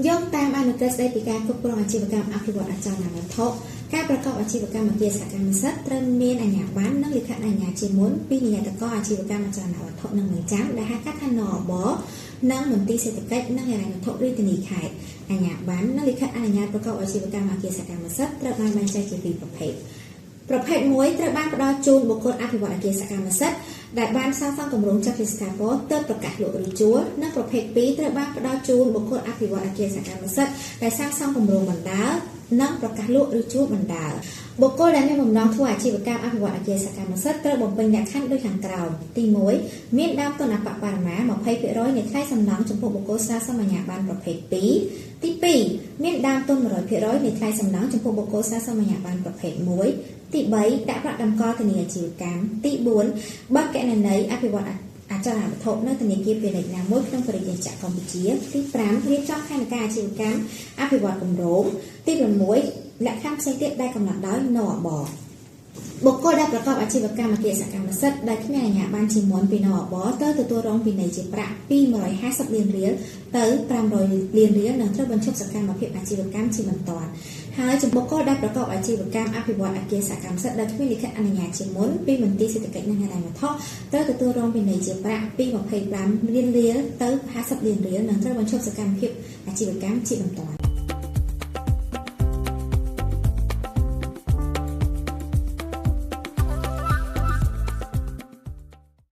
យោងតាមអនុក្រឹត្យស្តីពីការគ្រប់គ្រងអាជីវកម្មអភិវឌ្ឍអចលនវត្ថុការប្រកបអាជីវកម្មអគារសកម្មសិទ្ធិត្រូវមានអាជ្ញាប័ណ្ណនិងលិខិតអនុញ្ញាតជាមុនពីនិយ័តករអាជីវកម្មអចលនវត្ថុនិងបញ្ចាំដែលហៅកាត់ថានបនិងមន្ទីរសេដ្ឋកិច្ចនិងហិរញ្ញវត្ថុរាជធានីខេត្តអាជ្ញាប័ណ្ណនិងលិខិតអនុញ្ញាតប្រកបអាជីវកម្មអគារសកម្មសិទ្ធិត្រូវបានបែងចែកជាពីរប្រភេទប្រភេទមួយត្រូវបានផ្ដល់ជូនបុគ្គលអភិវឌ្ឍអគារសកម្មសិទ្ធិដែលបានសាងសង់គម្រោងចុះជាស្ថាពរទើបប្រកាសលក់ឬជួលនិងប្រភេទ2ត្រូវបានផ្ដល់ជូនបុគ្គលអភិវឌ្ឍអគារសកម្មសិទ្ធិដែលសាងសង់គម្រោងបណ្ដើរនិងប្រកាសលក់ឬជួលបណ្ដើរបុគ្គលដែលមានបំណងធ្វើអាជីវកម្មអភិវឌ្ឍអគារសកម្មសិទ្ធិត្រូវបំពេញលក្ខខណ្ឌដូចខាងក្រោមទី1មានដើមទុនអប្បបរមា20%នៃថ្លៃសំណង់ចំពោះបុគ្គលស្នើសុំអាជ្ញាប័ណ្ណប្រភេទ2ទី2មានដើមទុន100%នៃថ្លៃសំណង់ចំពោះបុគ្គលស្នើសុំអាជ្ញាប័ណ្ណប្រភេទ1ទី3ដាក់ប្រាក់តម្កល់ធានាអាជីវកម្មទី4បើកគណនីអភិវឌ្ឍអចលនវត្ថុនៅធនាគារពាណិជ្ជណាមួយក្នុងព្រះរាជាណាចក្រកម្ពុជាទី5រៀបចំផែនការអាជីវកម្មអភិវឌ្ឍគម្រោងទី6លក្ខខណ្ឌផ្សេងទៀតដែលកំណត់ដោយនបបុគ្គលដែលប្រកបអាជីវកម្មអគារសកម្មសិទ្ធិដែលគ្មានអាជ្ញាប័ណ្ណជាមុនពីនបត្រូវទទួលរងពិន័យជាប្រាក់ពី150លានរៀលទៅ500លានរៀលនិងត្រូវបញ្ឈប់សកម្មភាពអាជីវកម្មជាបន្ទាន់ហើយចំពោះបុគ្គលដែលប្រកបអាជីវកម្មអភិវឌ្ឍអគារសកម្មសិទ្ធិដែលគ្មានលិខិតអនុញ្ញាតជាមុនពីមន្ទីរសេដ្ឋកិច្ចនិងហិរញ្ញវត្ថុត្រូវទទួលរងពិន័យជាប្រាក់ពី25លានរៀលទៅ50លានរៀលនិងត្រូវបញ្ឈប់សកម្មភាពអាជីវកម្មជាបន្ទាន់។